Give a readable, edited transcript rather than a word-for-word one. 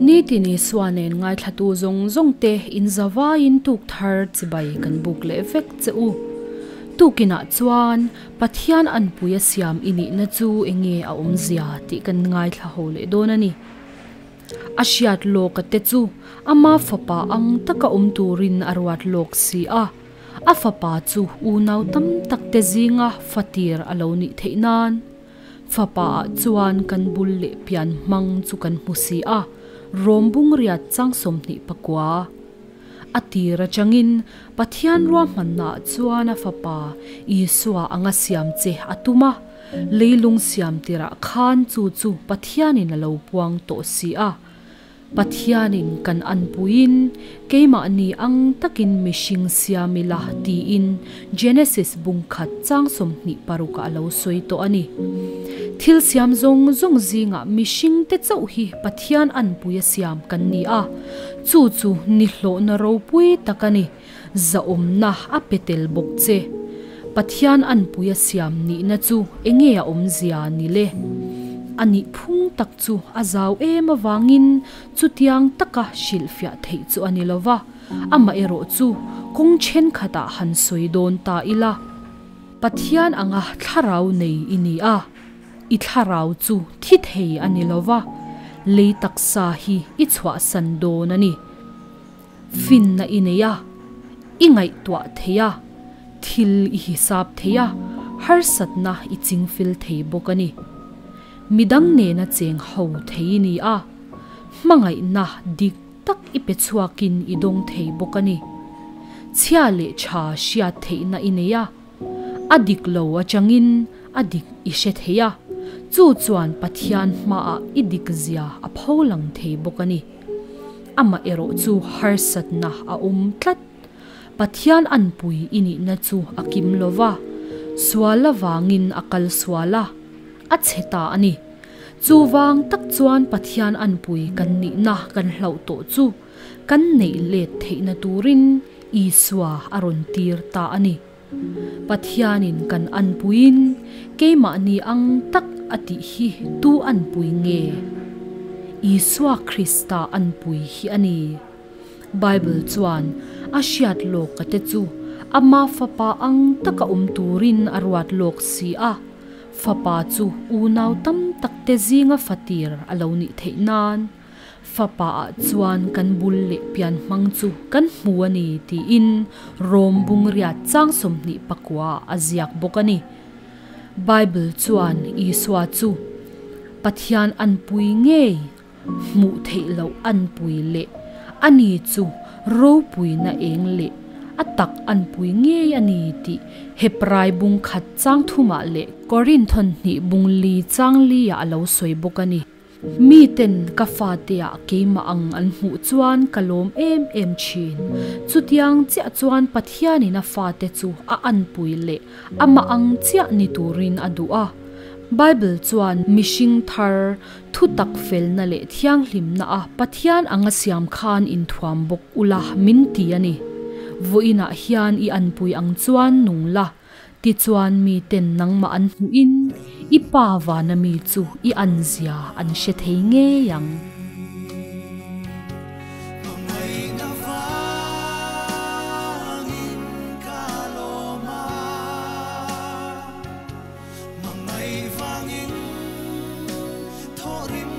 Nitin Isua nen ngaithlatu zawng zawng te in zavaiin tuk thar chibai kan buk leh vek che u. Tukinah chuan Pathian anpui a siam i nihna chu enge a awmzia tih kan ngaithla ho leh dawn a ni. A hriat lawka te chu ama fapa ang taka awm turin a ruat lawk si a. A fapa chu unau tam tak te zinga fatir a lo nih theih nan fapa ah chuan kan bul leh pian hmang chu kan hmu si a, Rom bungriat chang 29. A tir atangin Pathian ruahmanna ah chuan a fapa Isua anga siam che a tum a, leilung siam tirah khan chu chu Pathianin a lo puang tawh si a. Pathianin kan anpuiin keimahni ang takin mihring siam ila tiin Genesis bung khat chang 26 ah a lo sawi tawh a ni. Thil siam zawng zawng zingah mihringte chauh hi Pathian anpui a siam kan ni a, chu chu nihlawhna ropui tak a ni, zahawmna a pe tel bawk che. Pathian anpui a siam nihna chu enge a awmzia ni le? A nih phung tak Chu a zau em avangin chutiang taka hrilhfiah theih chu a ni lo va, amaherawh chu kawng thenkhatah han sawi dawn ta ila. Pathian anga thlarau nei i ni a, i thlarau chu thi thei a ni lo va, lei taksa hi i chhuahsan dawn a ni. Finna i nei a, i ngaihtuah thei a, thil i hisap thei a, harsatna i chingfel thei bawk a ni. Midang nena cheng ho thei i ni a, hmangaihna dik tak i pe chhuakin i dawng thei bawk a ni. Chhia leh tha hriat theihna i nei a, a dik lo atangin a dik i hre thei a, chu chuan Pathian hmaah i dik zia a pho lang thei bawk a ni. Amaherawh chu harsatna a awm tlat. Pathian anpui i nihna chu a kim lo va, sual avangin a kal sual a, a chhe ta a ni. Chuvang tak chuan Pathian anpui kan nihna kan hlauh tawh chu kan neih let theihna turin Isua a rawn tir ta a ni. Pathianin kan anpuiin keimahni ang tak a tih hi tu anpui nge? Isua Krista anpui hi a ni. Bible chuan a hriat lawk a te chu ama fapa ang taka awm turin a ruat lawk si a, fapa chu unau tam tak te zinga fatir a lo nih theih nan fapa ah chuan kan bul leh pian hmang chu kan hmu a ni tiin Rom bungriat chang 29 ah a ziak bawk a ni. Bible chuan Isua chu Pathian anpui ngei Hmuh theih loh anpui leh a ni chu ropuina eng leh a tak anpui ngei a ni tih Hebrai bung khat chang thumah leh Korinthon hnih bung li chang liah a lo sawi bawk a ni. Miten ka fateah keimah ang an hmuh chuan ka lawm em em thin. Chutiang chiah chuan Pathianin a fate chu a anpui leh amah ang chiah ni turin a duh a. Bible chuan mihring thar Thutak felna leh thianghlimna a Pathian anga siam khan inthuam bawk ula min ti a ni. Vawiinah hian i anpui ang chuan nung la, tichuan miten nangmah an hmuhin i pa vana mi chu i anzia an hre thei ngei ang. Hmangaih vangin thaw rim